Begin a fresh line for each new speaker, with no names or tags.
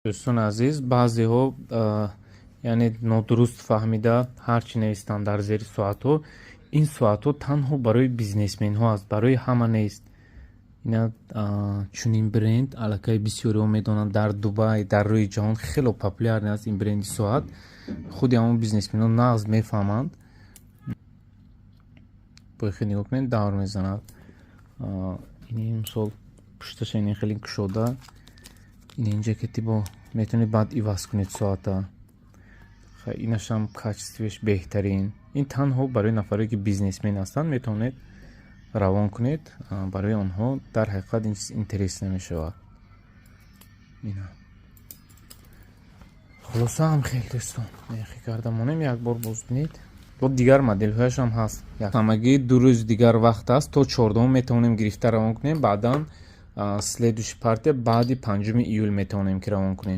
Дӯстони азиз, баъзеҳо, яъне, нодуруст фаҳмида, ҳар чӣ навистанд дар зери соатҳо. Ин соатҳо танҳо барои бизнесменҳо аст, барои ҳама нест. Ина, чунин бренд аллакай бисёриҳо медонанд, дар Дубай, дар рӯи ҷаҳон хело популярный аст ин бренди соат. Худи ҳамон бизнесменҳо нағз мефаҳманд. Боихе нигоҳ кунед, давр мезанад. Ини, мисол, пушташа ини хеле кушода, ин инҷа ки тибо метавонед баъд иваз кунед соата. Инашам качествеш беҳтарин. Ин танҳо барои нафаре, ки бизнесмен ҳастанд, метавонед равон кунед. Барои онҳо дар ҳақиқат ин чиз интересно мешавад. Ина, хулоса, ҳам хел, дӯстон, мехи карда монем. Як бор боз бинед, бо дигар моделҳояшам ҳаст. Ҳамагӣ 2 рӯз дигар вақт аст, то 14-ум метавонем гирифта равон кунем. Баъдан следующий партия баъди 5 июл метавонем ки равон кунем.